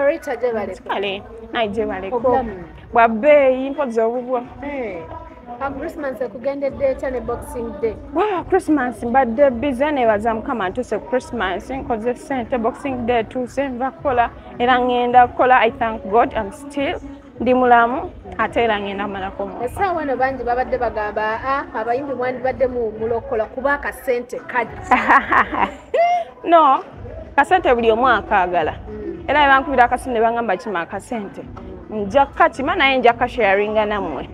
Babarita gyebaleko. Kale naye gyebaleko bwa bbeeyi mpozi obubwa. Christmas ekugendedde etya ne Boxing Day? Wow, Christmas mbadde busy, nebaza Mukama ntuuse ku Christmas, nkoze ssente. Boxing Day tuuse, nva kukola era ngenda kukola. I thank God I'm still ndi mulamu, ate era ngenda malako mu. Essaawa eno bangi babadde bagamba abayimbi mwandibadde muwummula okukola kuba akasente kajja. No, kasente buli omu akaagala. Era bankubira akasimu ne bangamba kima akasente. Nja kukakima naye nja kasharinga nammwe.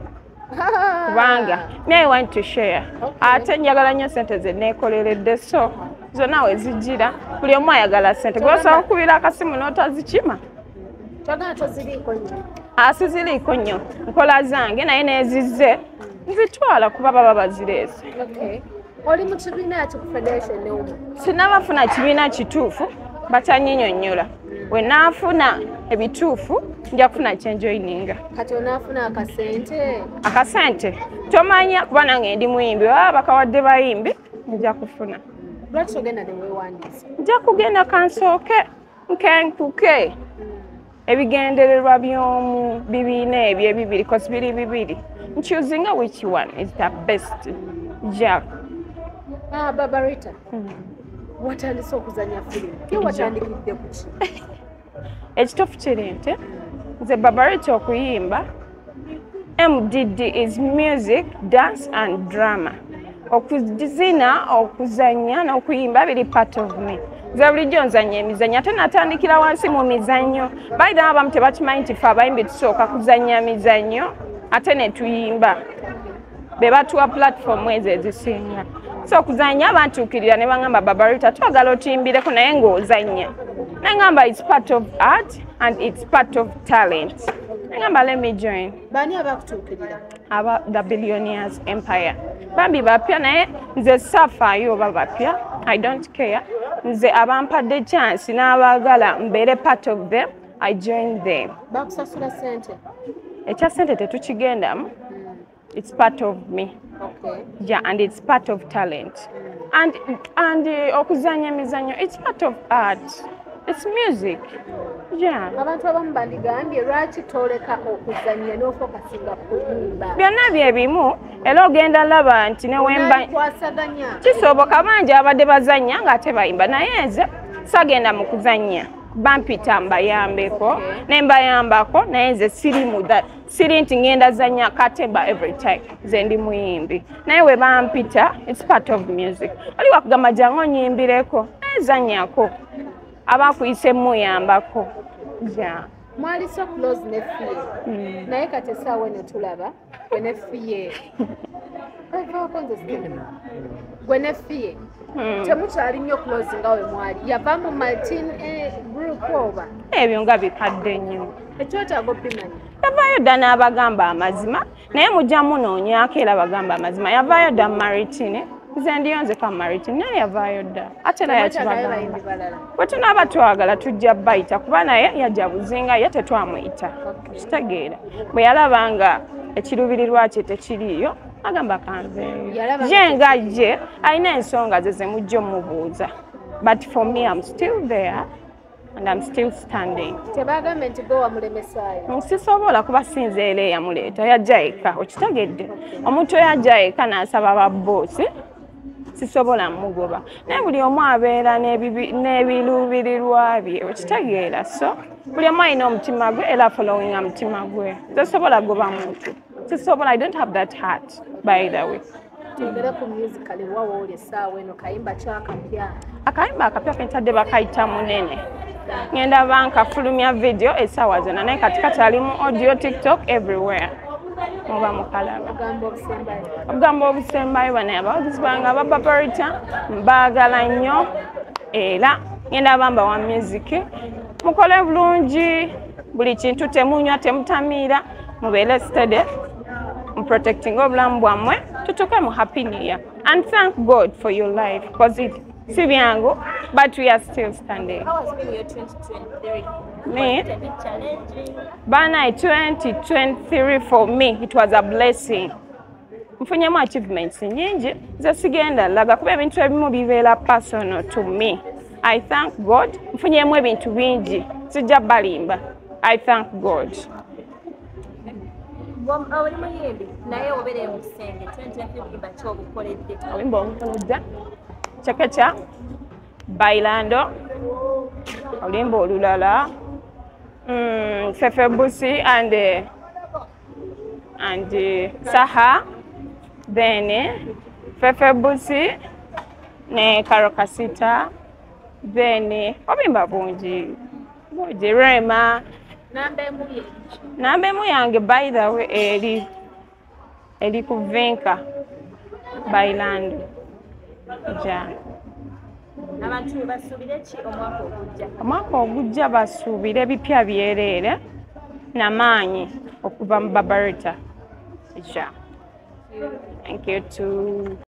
Kubanga me I want to share. Ate njagala nnyo ssente ze neekoleredde, so zonna we zijjira buli omu ayagala ssente. Gw'osobola okukubira akasimu n'otazikima. Twagala toziriiko nnyo. Siziriiko nnyo, nkola zange naye neezizze nzitwala kuba baba bazireese. Oli mu kibiina ki ku Federation ne UMA? Sinnabafuna kibiina kituufu, batanyinyonnyola. We naafuna ebituufu nja kufuna kyenjoyininga. Kati onaafuna akasente? Akasente tomanya kuba nange ndi muyimbi, baba bakawadde bayimbi nja kufuna. Lwaki togenda ne weewandiisa? Nja kugenda kansooke nkenkuke ebigendererwa by'omu bibiina ebyo ebibiri, cause biri bibiri. Nchoosinga which one is the best. Jack. Babarita, watandise okuzannya firimu. Ye watandikidde ku ki? Ekituufu kiri nti nze Babarita okuyimba, MDD is music, dance and drama. Okuzina, okuzannya n'okuyimba biri part of me. Nze bulijjo nzannya emizannyo, ate natandikira wansi mu mizannyo. By the way, abamu tebakimanyi nti ffe abayimbi tusooka kuzannya mizannyo ate ne tuyimba. Be batuwa platform ezo ezisinga. So okuzannya bantuukirira ne bangamba Babarita twagala otuyimbireko naye ng'ozannya. Nangamba it's part of art and it's part of talent. Nangamba let me join. Baani abakutuukirira? Aba the Billionaires Empire. Bambi bapya naye nze saafaayo oba bapya. I don't care. Nze abampadde chance n'abaagala mbeere part of them, I join them. Bakusasula ssente? Ekya ssente tetukigendamu. It's part of me. Okay. Yeah, and it's part of talent. And okuzannya emizannyo, it's part of art. It's music. Yeah. Abantu abamu bandigambye lwaki toleka okuzannya n'ofokasinga kuyimba? Byonna bye bimu, era ogenda laba nti ne wemba kisoboka bangi abadde bazannya ng'ate bayimba, naye nze sagenda mu kuzannya. Bampita mbayambeko, ne mbayambako, naye nze siri mu that. Siri nti ngenda zannya katemba every time. Nze ndi muyimbi. Naye we bampita, it's part of music. Oli wakugamba jangu onnyimbireko, naye zannyako. Abakuyise muyambako. Yeah. Mwali so close ne Fille. Naye kati essaawa eno tulaba gwe ne Fille. Gwe ne Fille. Temukyali nnyo close nga we mwali. Yava mu Martin group oba? Ebyo nga bikadde nnyo. Ekyetaago bimanya. Yavaayo dda n'abagamba amazima, naye mujja munoonyaako era bagamba amazima. Yavaayo dda Martin. Nze ndiyo nzeka Martin, naye yavaayo dda. Ate era yakibagamba. Bwe tunaaba twagala tujja bayita kuba naye yajja buzinga ye tetwamuyita. Kitegeera. Bwe yalaba nga ekiruubirirwa kye tekiriiyo, agamba kanveeyo. Ye nga ye alina ensonga ze ze mujja omubuuza. But for me, I'm still there and I'm still standing. Tebagambe nti gwe wamulemesaayo. Sisobola kuba sinze era eyamuleeta, yajja yekka, okitegedde. Omuntu eyajja yekka n'asaba babboosi, sisobola mugoba. Naye buli omu abeera n'ebiruubirirwa bye, okitegeera. So buli omu alina omutima gwe era followinga mutima gwe. Nze sisobola goba muntu. Sisobola, I don't have that heart, by the way. Twogere ku musical wawo oli essaawa eno, kayimba ki akapya? Akayimba akapya ke ntadde bakayita Munene. Ngenda bankafulumya video essaawa zonna, naye kati kakyali mu audio, TikTok, everywhere. Muba mukalaba. Obugambo obusembayo banaye abawagizi bange aba Babarita mbaagala nnyo era ngenda bamba wa music. Mukole bulungi, buli kintu temunywa, temutamiira, mubeere steady, protecting obulamu bwammwe, tutuuke mu happy new year. And thank God for your life, because it si byangu, but we are still standing. How has been your 2023? Me? Was it a bit challenging? Bana, 2023 for me, it was a blessing. Nfunyemu achievements nyingi, nze sigenda laga kuba ebintu ebimu bibeera personal to me. I thank God, nfunyemu ebintu bingi. Sijja balimba. I thank God. Oli muyimbi naye obeere mu kisenge 2023 buyimba ki obukoledde? Oluyimba olukoledde Chekecha, Bailando, oluyimba olulala Fefe Busi and Saha, then Fefe Busi ne Karo Kasita, then obuyimba bungi bungi Rema. Namba emu yange by the way eri ku Vinka Bailando. Ja. Abantu basuubire ki omwaka ogujja? Omwaka ogujja basuubire ebipya byereere namaanyi okuva mu Babarita. Ja. Thank you too.